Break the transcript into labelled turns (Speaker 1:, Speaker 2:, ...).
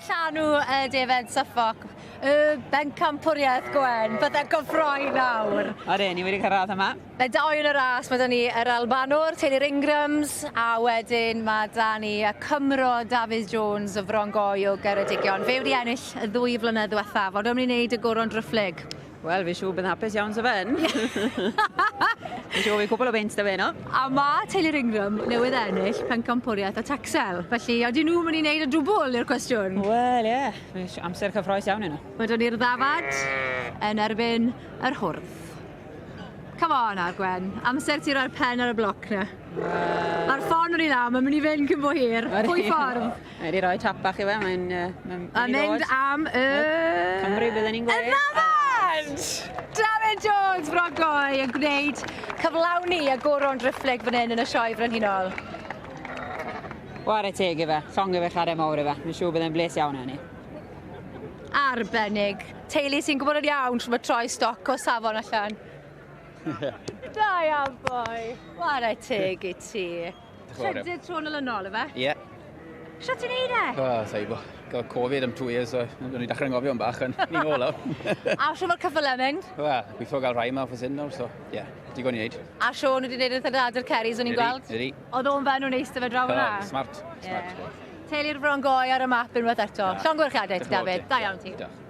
Speaker 1: Llanw y defed Suffolk, y bencampwriaeth Gwen, bydde gyffroi nawr.
Speaker 2: Odi, ni wedi cyrraedd yma.
Speaker 1: Mae dau yn y ras, mae 'da ni yr Albanwr, Taylor Ingrams, a wedyn mae 'da ni y Cymro Dafydd Jones o Fron Goi o Geredigion. Fe wedi ennill y ddwy flynedd ddiwethaf, ond o'n i'n neud y goron dryfflig.
Speaker 2: Wel, fi siŵr bydd hapus iawn sa fe'n. Fi siŵr fi cwpl o beint da fe no.
Speaker 1: A mae Taylor Ingram newydd ennill pencampwriaeth y Texel, felly ydyn nhw'n mynd i wneud y dwbl i'r cwestiwn?
Speaker 2: Wel, ie. Yeah. Amser cyffroes iawn yno.
Speaker 1: Mae 'da ni'r ddafad yn erbyn yr hwrdd. Come on nawr, Gwen. Amser ti roi'r pen ar y bloc na.
Speaker 2: Wel...
Speaker 1: Ma'r ffon o'n i na, mae'n mynd i fynd cyn bo hir. Pwy ffordd?
Speaker 2: Mae wedi rhoi tap bach i fe, mae'n mae
Speaker 1: A mynd am y...
Speaker 2: Cymru bydden ni'n gweud.
Speaker 1: Y ddafad! David Jones, Brogoi, yn gwneud cyflawni y goron driphlyg fan hyn yn y sioe frenhinol.
Speaker 2: Ware teg i fe, llongyfarchiadau mawr i fe. Fi'n siŵr bydd e'n bles iawn hynny.
Speaker 1: Arbennig. Teulu sy'n gwybod yn iawn trwy troi stoc o safon allan. Da iawn, boi. Ware teg i ti. Trydydd tro yn olynol, ife?
Speaker 3: Ie. Yeah.
Speaker 1: Sut ti'n neud e?
Speaker 3: O, oh, bo. Gael Covid am 2 years, so o'n i dechrau'n gofio am bach, yn ni'n ôl nawr.
Speaker 1: A siw mae'r cyffyle mynd?
Speaker 3: Wel, gweithio gael rhai yma off hyn nawr, so ie, yeah, digon i wneud.
Speaker 1: A Sean wedi gwneud eitha da dy'r Ceris o'n i'n gweld?
Speaker 3: Ydy.
Speaker 1: Oedd o'n fe nhw'n eistedd fe draw fyna?
Speaker 3: Smart, smart. Yeah.
Speaker 1: Teulu'r Fron Goi ar y map unwaith eto. Yeah. Llongyfarchiadau ti, David. Da iawn ti.
Speaker 3: Diolch.